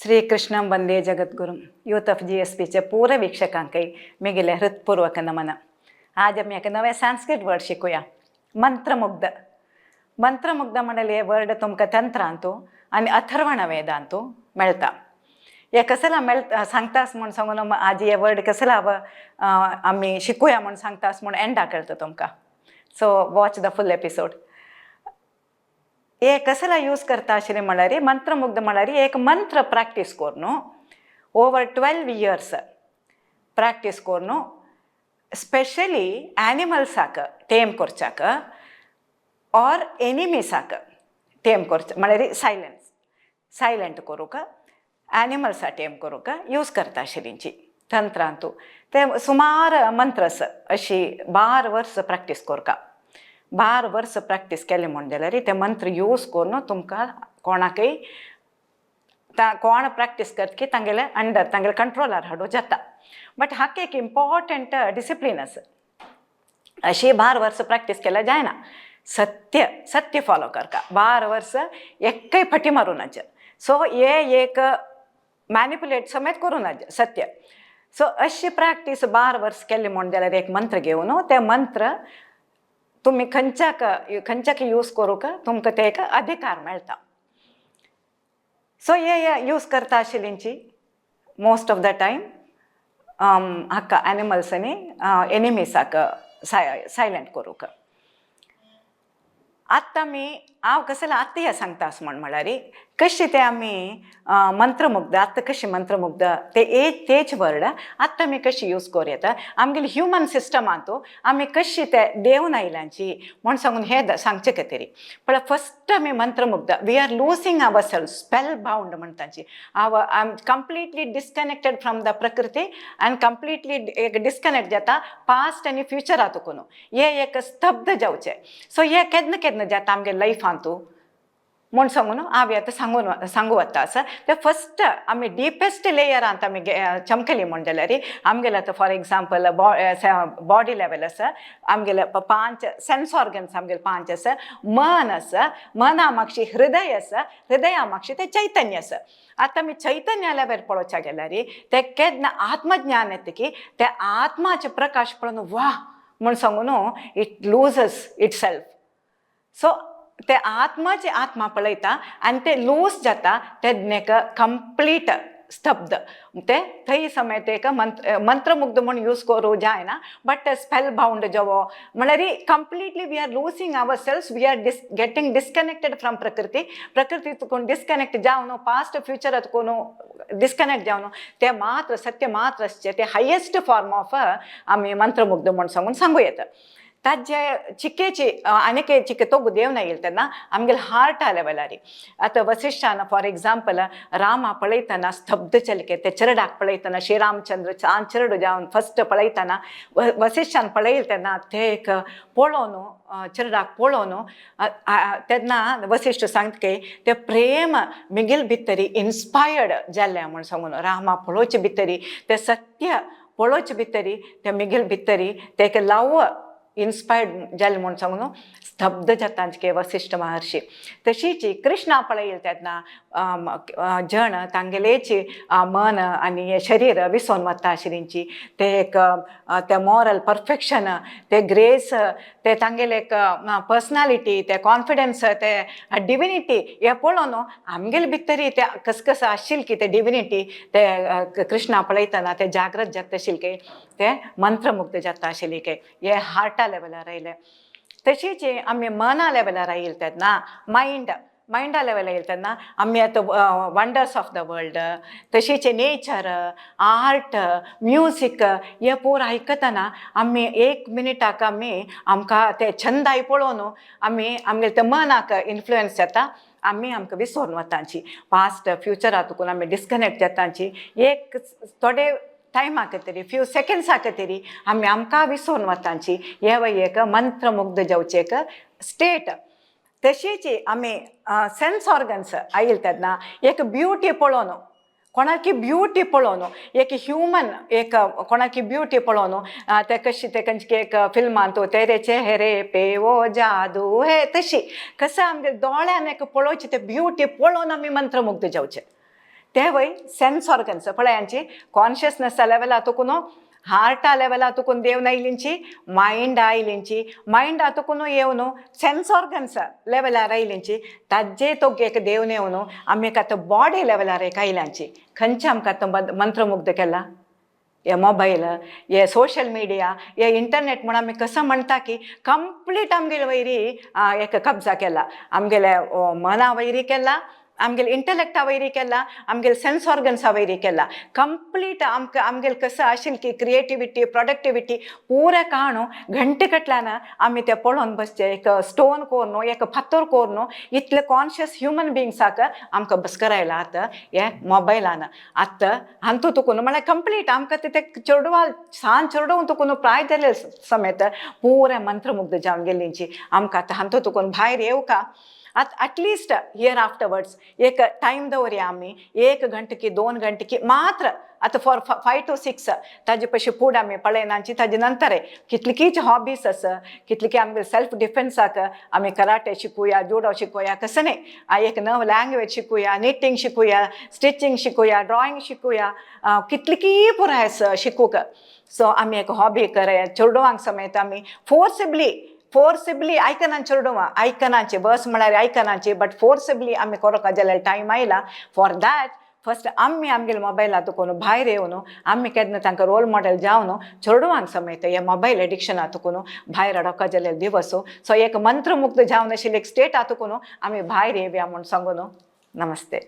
श्रीकृष्णं वंदे जगद्गुरुं. Youth of जीएसपीचे पूरा वीक्षकांकय मिगेले हृत्पूर्वक नमन. आज आमी एक नवें संस्कृत वर्ड शिकूया, मंत्रमुग्ध. मंत्रमुग्ध म्हणल्यार हे वर्ड तुमकां तंत्रांतू आनी अथर्वण वेदांतू मेळटा. हे कसला मेळ सांगतास म्हूण सांगून आज हे वर्ड कसला आमी शिकूया म्हूण सांगतास म्हूण एंडा कळटा तुमकां. So watch the full episode. हे कसला यूज करता आशिल्लें म्हणल्यार, मंत्रमुग्ध म्हणल्यार एक मंत्र प्रॅक्टीस करून, ओवर 12 इयर्स प्रॅक्टीस करून, स्पेशली एनिमल्साक टेम करच्याक ऑर एनिमीसाक टेम करचे, म्हणल्यार सायलन्स, सायलंट करूंक, एनिमल्सा टेम करूंक यूज करता आशिल्लींची तंत्रांतू. ते सुमार मंत्रस अशी 12 वर्स प्रॅक्टीस करता. 12 वर्स प्रॅक्टीस केलें म्हूण जाल्यार ते मंत्र यूज करून तुमकां कोणाकय कोण प्रॅक्टीस करत की तांगेले अंडर, तांगेले कंट्रोलार हाडूं जाता. बट हाका एक इम्पॉर्टंट डिसिप्लीन आसा. अशी 12 वर्स प्रॅक्टीस केल्यार जायना. सत्य सत्य फॉलो करता, 12 वर्स एकय फटी मारूं नाचे. सो हे एक मॅनिपुलेट समेत करूं नाचे सत्य. सो अशी प्रॅक्टीस 12 वर्स केली म्हूण जाल्यार एक मंत्र घेवन ते मंत्र तुमी खंयच्याक खंयच्याक यूज करूंक तुमकां ते एक अधिकार मेळटा. सो हे यूज करता आशिल्लींची मोस्ट ऑफ the time हाका एनिमल्सांनी एनिमीसाक सायलंट करूंक. आतां आमी हांव कसलें आतां हें सांगता म्हण म्हळ्यार कशें तें आमी मंत्रमुग्ध, आतां कशें मंत्रमुग्ध ते एक तेच वर्ड आतां आमी कशी यूज करूं येता आमगेले ह्युमन सिस्टमांतू, आमी कशी ते देवन आयल्यांची म्हूण सांगून हें सांगचें खातीर. पण फस्ट आमी मंत्रमुग्ध, we are losing our self, spell bound म्हणटाची our I am completely disconnected from the प्रकृती आनी कंप्लिटली एक डिस्कनेक्ट जाता पास्ट आनी फ्युचरा तुकून. हे एक स्तब्ध जावचें. सो हे केन्ना केन्ना जाता आमगे लायफांतू म्हूण सांगून हांव आतां सांगून सांगू वता आसा. ते फस्ट आमी डिपेस्ट लेयरांत आमी चमकली म्हूण जाल्यार आमगेले आतां फॉर एग्जाम्पल बॉडी लेवल आसा, आमगेले पांच सेन्स ऑर्गन्स आमगेले पांच आसा, मन आसा, मना मागशी हृदय आसा, हृदया मागशी ते चैतन्य आसा. आतां आमी चैतन्य लेवल पळोवच्या गेल्यार ते केन्ना आत्मज्ञान येता की ते आत्माचे प्रकाश पळोवन वा म्हूण सांगून it loses itself. So ते आत्माचे आत्मा पळयता आनी ते लूज जाता तेन्ना एक कंप्लीट स्तब्ध. ते थंय समेत एक मंत्र मंत्रमुग्ध म्हूण यूज करूं जायना, बट स्पेल बाउंड जावो म्हणल्यार completely we are losing our self, we are getting disconnected from प्रकृती. प्रकृती तुकून डिस्कनेक्ट जावन, पास्ट फ्युचर तुकून डिस्कनेक्ट जावन ते मात्र सत्य मात्र आसचें, ते हायेस्ट फॉर्म ऑफ आमी मंत्रमुग्ध म्हूण सांगून सांगू येता. ताजे चिकेची आनीक चिके तोगू देव येयल तेन्ना आमगेले हार्टा लेवलारी. आतां वसिष्ठान फॉर एग्जाम्पल रामा पळयतना स्तब्ध चलके, ते चरडाक पळयतना, श्रीरामचंद्र छान चरड जावन फस्ट पळयतना वसिष्ठान पळयल तेन्ना ते एक पळोवन, चरडाक पळोवन तेन्ना वसिष्ठ सांगता की ते प्रेम मिगेल भितरी इन्स्पायर्ड जाल्लें म्हूण सांगून. रामा पळोवचे भितरी, ते सत्य पळोवचे भितरी, ते मिगेल भितरी ते एक लव इन्स्पायर्ड जालें म्हूण सांगून स्तब्ध जाता के वसिष्ठ महर्षी. तशीच कृष्णा पळयल तेन्ना जण तांगेलेची मन आनी हें शरीर विसोन वता आशिल्लींची. ते एक ते मॉरल परफेक्शन, ते ग्रेस, ते तांगेले एक पर्सनालिटी, ते कॉन्फिडन्स, ते डिविनिटी हे पळोवन आमगेले भितरी ते कस कस आशिल्ली की ते डिविनिटी ते कृष्णा पळयतना ते जागृत जाता आशिल्ली की ते मंत्रमुग्ध जाता आशिल्ली की हे हार्टा लेवलार आयले. तशीच आमी मना लेवलार आयल तेन्ना, मायंडा लेवलार येयले तेन्ना आमी आतां वंडर्स ऑफ the world, तशीच नेचर, आर्ट, म्युजीक हे पूर आयकतना आमी एक मिनिटाक आमी आमकां ते छंदाय पळोवन आमी आमगेले ते मनाक इन्फ्लुयन्स जाता. आमी आमकां विसरून वताची, पास्ट फ्युचरा तुकून आमी डिस्कनेक्ट जाताची. एक थोडे टायमाक तरी, फ्यू सेकंड्साक तरी आमी आमकां विसरून वताची. हे वय एक मंत्रमुग्ध जावचें एक स्टेट. तशीच आमी सेन्स ऑर्गन्स आयल तेन्ना एक ब्युटी पळोवन, कोणाकी ब्युटी पळोवन, एक ह्युमन एक कोणाकी ब्युटी पळोवन ते कशी ते खंयची एक फिल्मांत तेरे चेहरे पे वो जादू हे, तशी कसं आमगे दोळ्यान एक पळोवची, ते ब्युटी पळोवन आमी मंत्रमुग्ध जावचे. ते वय सेन्स ऑर्गन्स पळयांची कॉन्शियसनेसा लेवला तुकून, हार्टा लेवला तुकून देवन आयलींची, मायंड आयलींची, मायंडा तुकून येवन सेन्स ऑर्गन्स लेवलार आयलींची. ताजे तोग एक देवन येवन आमी आतां बॉडी लेवलार एक आयल्यांची. खंयचे आमकां आतां मंत्रमुग्ध केला हे मोबायल, हे सोशल मिडिया, हे इंटरनेट म्हूण आमी कसो म्हणटा की कंप्लीट आमगेले वयरी एक कब्जा केला, आमगेले मना वयरी केला, आमगेले इंटलेक्टा वयरी केला, आमगेले सेन्स ऑर्गन्सा वयरी केला. कंप्लीट आमकां आमगेले कसो आशिल्ली की क्रिएटिविटी, प्रोडक्टिविटी पुरा काणू घंटे कटल्यान आमी ते पळोवन बसचे. एक स्टोन कोर न्हू, एक फातर कोर न्हू, इतले कॉन्शियस ह्युमन बिंग्साक आमकां बसकरायला आतां हे मोबायलान. आतां हांतू तुकून म्हळ्यार कंप्लीट आमकां ते चेडवा सान चेडूं तुकून प्राय जाले समेत पुरे मंत्रमुग्ध जावन गेल्लींची. आमकां आतां हांतू तुकून भायर येवका. आतां एटलिस्ट here afterwards एक टायम दवरया आमी, एक घंटकी, 2 घंटकी मात्र. आतां फॉर 5 टू 6, ताजे पयशे फूड आमी पळयनाची. ताजे नंतर कितलीकीच हॉबीज आसा, कितलीकी आमगे सेल्फ डिफेन्साक आमी कराटे शिकूया, जुडो शिकूया, कसं न्ही, एक नव लँग्वेज शिकूया, निटींग शिकूया, स्टिचिंग शिकूया, ड्रॉइंग शिकूया, कितलीकी पुराय आसा शिकूंक. सो आमी एक हॉबी करया. चेडवांक समेत आमी फोर्सिबली फोर्सिबली आयकना चेडवां, आयकनाचे बस म्हळ्यार आयकनाचे, बट फोर्सिबली आमी करोका जाल्यार टायम आयला. फॉर that first आमी आमगेले मोबायला तुकून भायर येवन आमी केन्ना तांकां रोल मॉडेल जावन चेडवांक समेत हे मोबायल एडिक्शना तुकून भायर हाडोका जाल्यार दिवस. सो एक मंत्रमुग्ध जावन आशिल्ले एक स्टेटा तुकून आमी भायर येवया म्हूण सांगून नमस्ते.